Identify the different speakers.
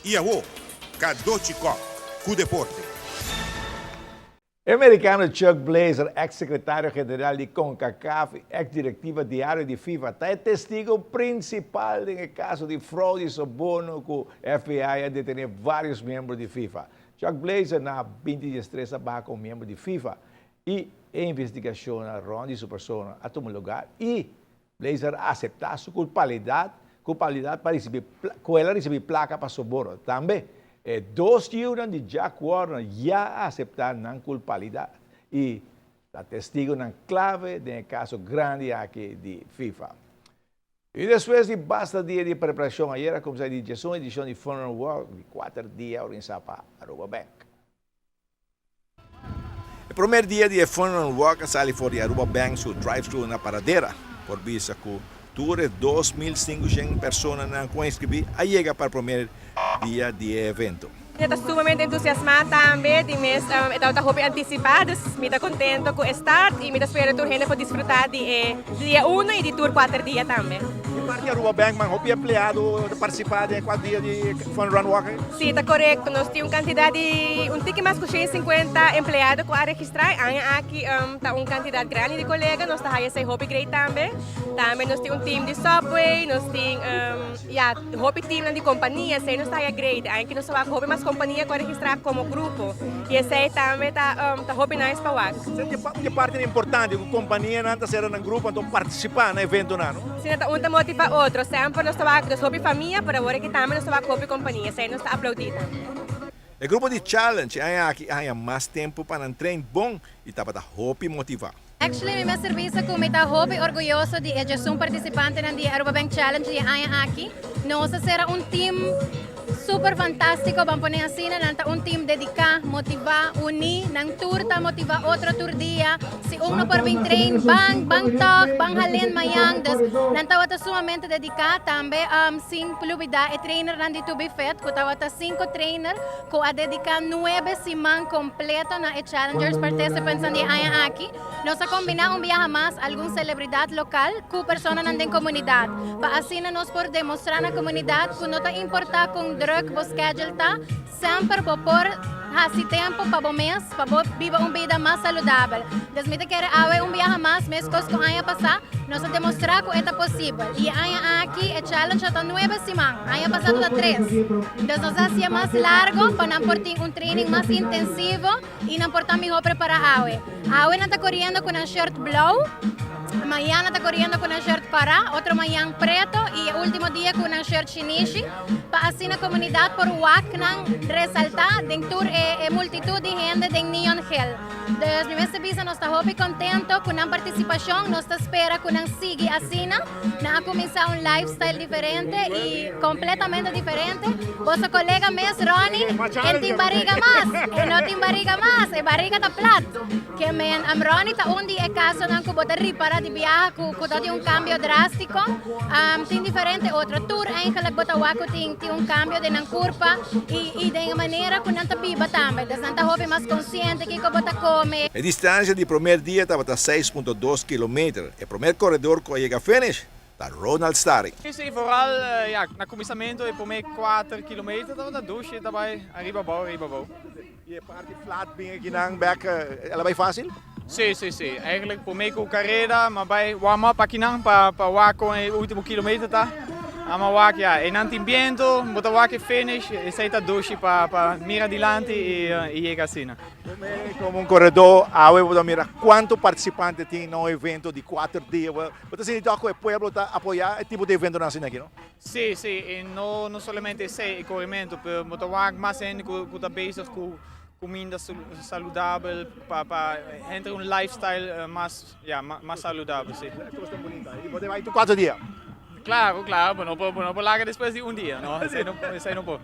Speaker 1: I awo, Cadochi Kock ku deporte.
Speaker 2: E merikano Chuck Blazer, eks sekretario general di Concacaf i eks direktiva diario di FIFA, ta e testigo prinsipal den e kaso di fraude i soborno ku FBI a detené vários miembro di FIFA. Chuck Blazer na binti diestres a baha komo miembro di FIFA i e investigashonnan rònt di su persona a tuma lugar i Blazer a aseptá su kulpalidat kulpabilidat pa risibí ku el a risibí plaka pa soborno. Tambe, e dos yiunan di Jack Warner ya a aseptá nan kulpalidat i ta testigunan klave den e kaso grandi aki di FIFA. I despues di basta dia di preparashon ayera a kuminsá e di diesun edishon di Fun Run Walk di kuater dia organisá pa Aruba Bank. E promer dia di e Fun Run Walk a sali for di Aruba Bank su drive-thru na Paradera. Por bisa cu tur e 2500 personanan cu a inscribi a yega pa e promer dia di e evento.
Speaker 3: Mi ta sumamente entusiasma tambe di mes e tabata hopi anticipa, dus mi ta contento cu e start y mi ta spera tur hende por disfruta di e dia uno y di tur cuater dia tambe.
Speaker 2: Di parti Aruba Bank man hopi empleado ta participa den e cuater dia di Fun Run Walk?
Speaker 3: Si, ta korekto. Nos tin un kantidat di un tiki mas ku 150 empleado ku a registrá. E aña aki ta un kantidat grandi di kolega. Nos ta haya esei hopi great tambe. Tambe nos tin un team di Subway, nos tin ya hopi teamnan di kompania. Esei nos ta haya great. E aña aki nos ta wak hopi mas kompania ku a registrá komo grupo. I esei tambe ta ta hopi nice pa wak.
Speaker 2: Esei ta parti importante ku kompanianan ta sera nan grupo anto partisipá na eventonan, no?
Speaker 3: Si no ta un ta motiva otro. Semper nos ta wak nos hopi famia, pero awor aki tambe nos ta wak hopi kompania. Esei nos ta aplaudí tambe.
Speaker 2: E grupo di Challenge e aña aki a haña mas tempu pa nan train bon i tabata hopi motivá.
Speaker 4: Actually mi mester bisa ku mi ta hopi orguyoso di e djesun partisipantenan di e Aruba Bank Challenge di e aña aki. Nos a sera un team super fantástiko, ban pone asina, nan ta un team dediká, motivá, uní, nan tur ta motivá otro tur dia. Si un no por bin train, ban, ban tòg, ban halen mañan. Dus nan tabata sumamente dediká. Tambe sin lubidá e trainernan di To Be Fit ku tabata sinku trainer ku a dediká nuebe siman kompleto na e Challengers participantsnan di e aña aki. Nos a kombiná un biaha mas algun selebridat lokal ku personanan den komunidat pa asina nos por demostrá na komunidat ku no ta importá kon drùk bo schedule ta, Semper bo por hasi tempu pa bo mes, pa bo biba un bida mas saludabel. Dus mi ta kere awe un biaha mas, meskos ku aña pasá, nos a demostrá ku e ta posibel. I e aña aki e challenge a ta nuebe siman, aña pasá ta tres. Dus nos a hasié mas largo pa nan por tin un training mas intensivo i nan por ta mihó prepará awe. Awe nan ta koriendo ku nan shirt blou, mañan nan ta koriendo ku nan shirt kòrá, otro mañan preto i e último dia ku nan shirt shinishi. Pa asina komunidat por wak nan resaltá den tur e multitut di hende den Neon Hill. Dus mi mester bisa nos ta hopi kontento ku nan partisipashon, nos ta spera ku nan sigui asina. Nan a kuminsá un lifestyle diferente i kompletamente diferente. Boso kolega mes Ronnie e tin bariga mas, e no tin bariga mas, e bariga ta plat. Ke men Ronnie ta un di e kasonan ku bo ta ripará di biaha ku ku ta tin un kambio drástiko. Tin diferente otro. Tur eigenlijk bo ta wak ku tin tin un kambio den nan kurpa i i den e manera ku nan ta biba tambe. Dus nan ta hopi mas konsiente kiko bo ta kome.
Speaker 2: E distansia di promer dia tabata 6.2 kilometer. E promer koredor ku a yega finish ta Ronald Starry.
Speaker 5: Sí, vooral ja, na kuminsamentu e prome kuater kilometer tabata dushi, ta bai ariba abou, ariba abou.
Speaker 2: I e parti flat bin akinan bek, el a bai fácil?
Speaker 5: Sí, sí, sí. Eigenlijk prome ku kareda m'a bai warm up akinan pa pa wak kon e ultimo kilometer ta. A m'a wak ya, einan tin biento, bo ta wak e finish, esei ta dushi pa pa mira dilanti i i yega asina.
Speaker 2: Prome komo un koredó awe bo ta mira kuantu partisipante tin na un evento di kuater dia. Bo ta sinti tòg ku e pueblo ta apoyá e tipo di eventonan asina aki, no?
Speaker 5: Sí, sí, i no no solamente esei, e korementu, pero bo ta wak mas hende ku ku ta bezig ku kuminda saludabel pa pa henter un lifestyle mas, ya, mas saludabel, sí.
Speaker 2: Kos tan bunita. I bo ta bai tur kuater dia?
Speaker 5: Klaro, klaro, bo no por bo no por laga despues di un dia, no, esei no esei no por.